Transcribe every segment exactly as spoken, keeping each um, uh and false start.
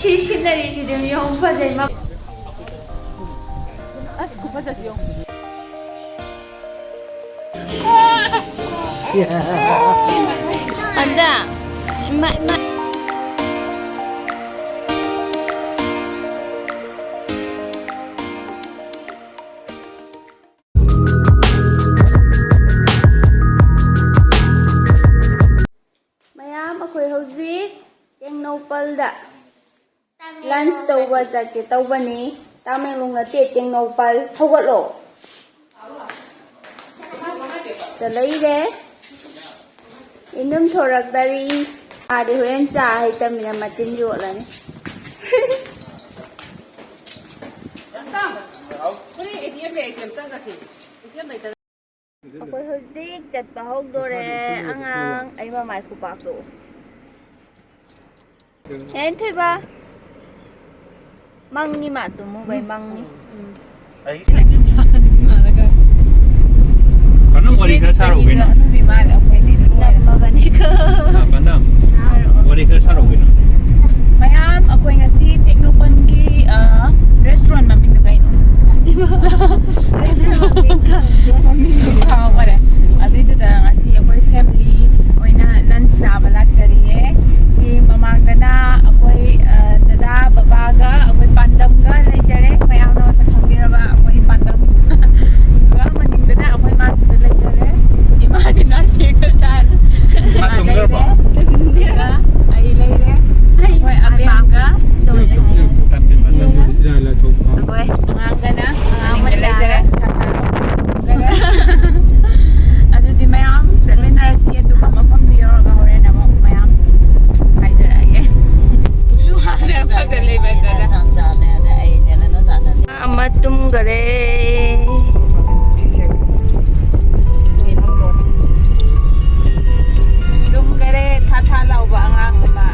ꯁꯤ ꯁꯤꯅꯔꯤꯁꯤꯗꯤ ꯌꯦꯡꯉꯨ, ꯐꯖꯩ ꯃ- ꯑꯁ, ꯈꯨꯐꯖꯁꯤ ꯌꯦꯡꯉꯨ꯫ ꯑꯗ, ꯏꯃꯥ, ꯏꯃꯥ꯫ ꯃꯌꯥꯝ, ꯑꯩꯈꯣꯏ ꯍꯧꯖꯤꯛ ꯇꯦꯡꯅꯧꯄꯜꯗ ꯂꯟꯁ ꯇꯧꯕ ꯆꯠꯀꯦ ꯇꯧꯕꯅꯤ꯫ ꯇꯥꯃꯦꯡꯂꯣꯡ ꯅꯠꯇꯦ, ꯇꯦꯡꯅꯧꯄꯜ꯫ ꯍꯧꯒꯠꯂꯣ꯫ ꯗ ꯂꯩꯔꯦ꯫ ꯏꯅꯨꯝ ꯊꯣꯔꯛꯇꯔꯤ꯫ ꯃꯥꯗꯤ ꯍꯣꯔꯦꯟ ꯆꯥ ꯍꯩꯇꯃꯤꯅ ꯃꯇꯤꯟ ꯌꯣꯠꯂꯅꯤ꯫ ꯑꯩꯈꯣꯏ ꯍꯧꯖꯤꯛ ꯆꯠꯄ ꯍꯧꯗꯣꯔꯦ꯫ ꯑꯉꯥꯡ, ꯑꯩ ꯃꯃꯥꯏ ꯈꯨꯄꯥꯛꯇꯣ꯫ ꯍꯦꯟꯊꯣꯏꯕ꯫ ꯃꯪꯅꯤ ꯃꯥ ꯇꯨꯝꯃꯨꯕꯩ ꯃꯪꯅꯤ꯫ ꯄꯥꯅꯝ ꯋꯥꯔꯤ ꯈꯔ ꯁꯥꯔꯛꯎ ꯀꯩꯅꯣ꯫ ꯅꯝꯃꯕꯅꯤꯀꯣ꯫ ꯍꯥ, ꯄꯥꯅꯝ? ꯋꯥꯔꯤ ꯈꯔ ꯁꯥꯔꯛꯎ ꯀꯩꯅꯣ꯫ ꯃꯌꯥꯝ, ꯑꯩꯈꯣꯏ ꯉꯁꯤ ꯇꯦꯡꯅꯧꯄꯜꯒꯤ, ꯑ, restaurant ꯃꯃꯤꯡꯗꯣ ꯀꯩꯅꯣ? Restaurant ꯃꯃꯤꯡ ꯈꯪꯗꯦ꯫ ꯃꯃꯤꯡꯗꯣ ꯀꯥꯎꯈꯔꯦ꯫ ꯑꯗꯨꯏꯗꯨꯗ ꯉꯁꯤ ꯑꯩꯈꯣꯏ family ꯑꯣꯏꯅ lunch ꯆꯥꯕ ꯂꯥꯛꯆꯔꯤꯌꯦ꯫ ꯁꯤ ꯃꯃꯥꯡꯗꯅ ꯑꯩꯈꯣꯏ, ꯑ, ꯗꯗꯥ, ꯕꯕꯥꯒ ꯑꯩꯈꯣꯏ ꯄꯥꯟꯗꯝꯒ ꯂꯩꯖꯔꯦ꯫ ꯃꯌꯥꯝꯅ ꯃꯁꯛ ꯈꯪꯕꯤꯔꯕ ꯑꯩꯈꯣꯏ ꯄꯥꯟꯗꯝ꯫ ꯑꯗꯨꯒ ꯃꯅꯤꯡꯗꯅ ꯑꯩꯈꯣꯏ ꯃꯥꯁꯤꯗ ꯂꯩꯖꯔꯦ꯫ ꯏꯃꯥꯁꯤꯅ ꯁꯦꯛꯇ ꯇꯥꯔꯦ꯫ ꯃꯥ ꯇꯨꯝꯈ꯭ꯔꯕꯣ? ꯂꯩꯔꯦ꯫ ꯑꯗꯨꯒ ꯑꯩ ꯂꯩꯔꯦ꯫ ꯑꯩꯈꯣꯏ ꯑꯕꯦꯝꯒ ꯂꯣꯏꯔꯦ꯫ ꯆꯤꯆꯦꯒ꯫ ꯑꯩꯈꯣꯏ ꯑꯉꯥꯡꯒꯅ ꯑꯉꯥꯡ ꯃꯆꯥ ꯂꯩꯖꯔꯦ꯫ ꯑꯗꯨꯗꯤ ꯃꯌꯥꯝ ꯆꯠꯃꯤꯟꯅꯔꯁꯤ, ꯑꯗꯨꯒ ꯃꯐꯝꯗꯨ ꯌꯧꯔꯒ ꯍꯣꯔꯦꯟ ꯑꯃꯨꯛ ꯃꯌꯥꯝ ꯍꯥꯏꯖꯔꯛꯑꯒꯦ꯫ ꯐꯖ ꯂꯩꯃꯟꯗꯅ꯫ ꯑꯃ ꯇꯨꯝꯈꯔꯦ꯫ ꯇꯨꯝꯈꯔꯦ, ꯊꯥ ꯊꯥ ꯂꯥꯎꯕ ꯑꯉꯥꯡ ꯑꯃ꯫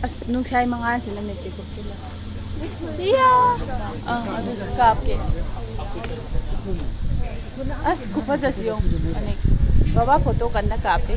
ꯑꯁ, ꯅꯨꯡꯁꯥꯏ ꯃꯉꯥꯜꯁꯤꯅ ꯃꯤꯠꯁꯦ ꯀꯨꯞꯁꯤꯜꯂꯦ꯫ ꯏꯌꯥ! ꯑꯥ, ꯑꯗꯨꯁꯨ ꯀꯥꯞꯀꯦ꯫ ꯑꯁ, ꯈꯨꯐꯖꯁꯤ ꯌꯦꯡꯉꯨ꯫ ꯑꯅꯤ꯫ ꯕꯕꯥ ꯐꯣꯇꯣ ꯀꯟꯅ ꯀꯥꯞꯄꯤ꯫